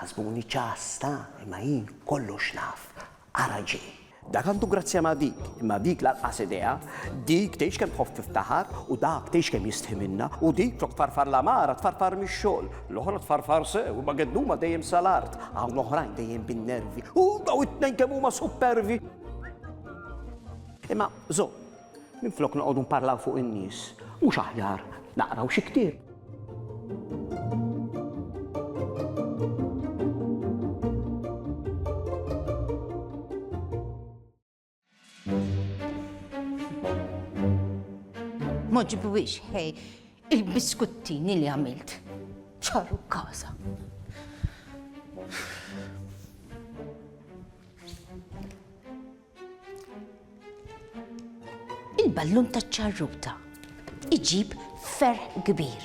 Taħsbuni ċass ta, imma jien kollox naf. Ara ġej. Dak għandu grazzja ma' dik, imma dik lanqas idea. Dik tgħidx kemm tħobb tiftaħar u dak tgħidx kemm jistħi minnha. U dik flok tfarfar l-għamara tfarfar mix-xogħol. L-oħra tfarfar sew imma geddumha dejjem sal-art. Hawn oħrajn dejjem bin-nervi. U daw it-tnejn kemm huma suppervi! Imma żomm, minflok noqogħdu nparlaw fuq in-nies, mhux aħjar naqraw xi ktieb? Ma ġibuwix, ħej, il-biskuttini li għamilt. ċaru kaza. Il-ballun taċ-ċarruta iġib ferħ kbir.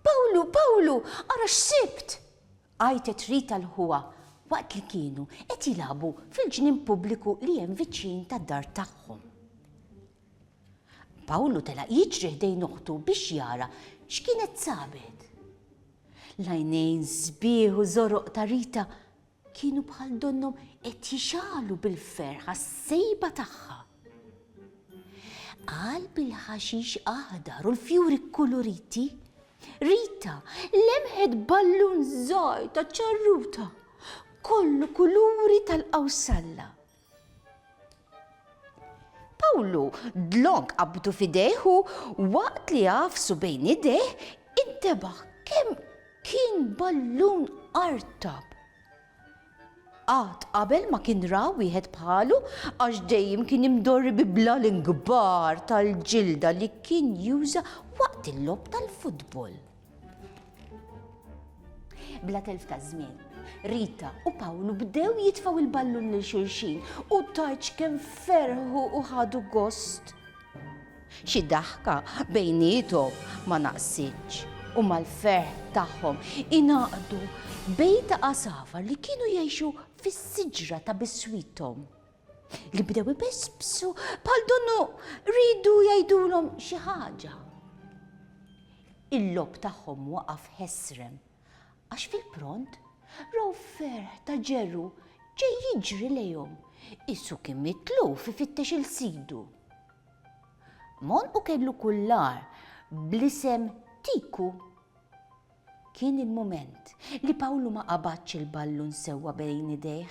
Pawlu, Pawlu, ara x'sibt! għajtet Rita 'l ħuha waqt li kienu qed jilagħbu fil-ġnien pubbliku li hemm viċin tad-dar tagħhom. Pawlu telaq jiġri ħdejn oħtu biex jara x'kienet sabet. L-għajnejn sbieħ u żoroq ta' Rita Kienu bħal donnhom qed jixagħlu bil-ferħ għas-sejba tagħha. Qalb il-ħaxix aħdar u l-fjuri kkuluriti, Rita lemħet ballun żgħir ta' ċarruta, kollu kuluri tal-qawsalla. Pawlu dlonk qabdu f'idejh u waqt li għafsu bejn idejh intebaħ kemm kien ballun artab. Qatt qabel ma kien ra wieħed bħalu għax dejjem kien imdorri bi blalin kbar tal-ġilda li kien juża waqt il-logħob tal-futbol. Bla telf ta' żmien, Rita u Pawlu bdew jitfgħu il-ballun lil xulxin u tgħidx kemm ferħu u ħadu gost. Xi daħka bejniethom ma naqsitx u mal-ferħ tagħhom ingħaqdu bejta għasafar li kienu jgħixu fis-siġra ta' biswithom li bdew ibesbsu bħal donnu riedu jgħidulhom xi ħaġa. Il-logħob tagħhom waqaf ħesrem għax fil-pront raw ferħ ta' ġeru ġej jiġri lejhom qisu kien mitluf ifittex 'il sidu. M'għonqu kellu kullar bl-isem Tiku. Kien il-mument li Pawlu ma qabadx il-ballun sewwa bejn idejh.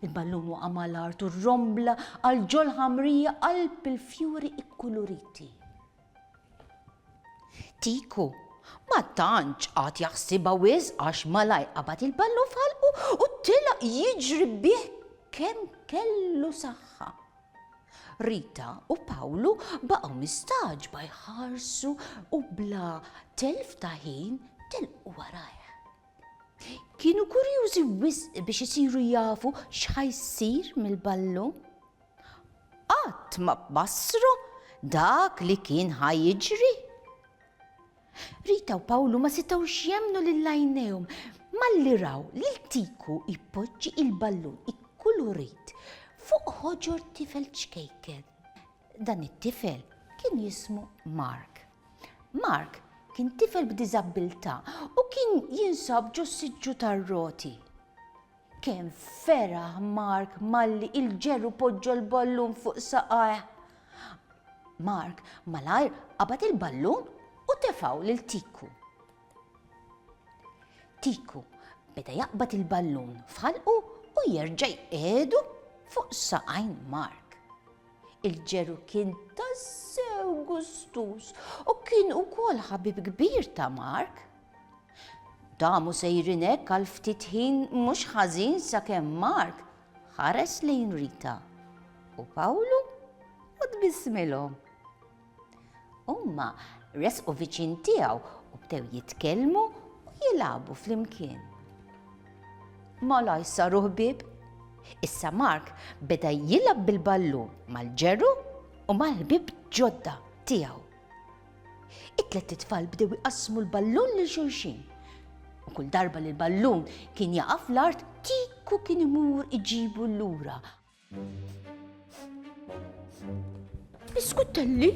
Il-ballun waqa' mal-art u rrombla għal ġol-ħamrija qalb il-fjuri kkuluriti. Tiku ma tantx qagħad jaħsibha wisq għax malajr qabad il-ballun f'ħalqu u telaq jiġri bih kemm kellu saħħa. Rita u Pawlu baqgħu mistagħġba jħarsu u bla telf ta' ħin telqu warajh. Kienu kurjużi wisq biex isiru jafu x'ħa jsir mill-ballun. Qatt ma bassru dak li kien ħa jiġri. Rita u Pawlu ma setgħux jemmnu lil għajnejhom malli raw lil Tiku jpoġġi il-ballun ikkulurit fuq ħoġor tifel ċkejken. Dan it-tifel kien jismu Mark. Mark kien tifel b'diżabbiltà u kien jinsab ġo siġġu tar-roti. Kemm feraħ Mark malli il-ġeru poġġa l-ballun fuq saqajh. Mark malajr qabad il-ballun u tefgħu lil Tiku. Tiku beda jaqbad il-ballun f'ħalqu u jerġa' jqiegħdu fuq saqajn Mark. Il-ġeru kien tassew gustuż u kien ukoll ħabib kbir ta' Mark. Damu sejrin hekk għal ftit ħin mhux ħażin sakemm Mark ħares lejn Rita u Pawlu u tbissmilhom. Huma resqu viċin tiegħu u bdew jitkellmu u jilagħbu flimkien. Malaj saru ħbieb. Issa Mark beda jilgħab bil-ballun mal-ġeru u mal-ħbieb ġodda tiegħu. It-tlett itfal bdew iqassmu l-ballun lil xulxin. U kull darba li l-ballun kien jaqa' fl-art, Tiku kien imur iġibu lura. Biskuttelli?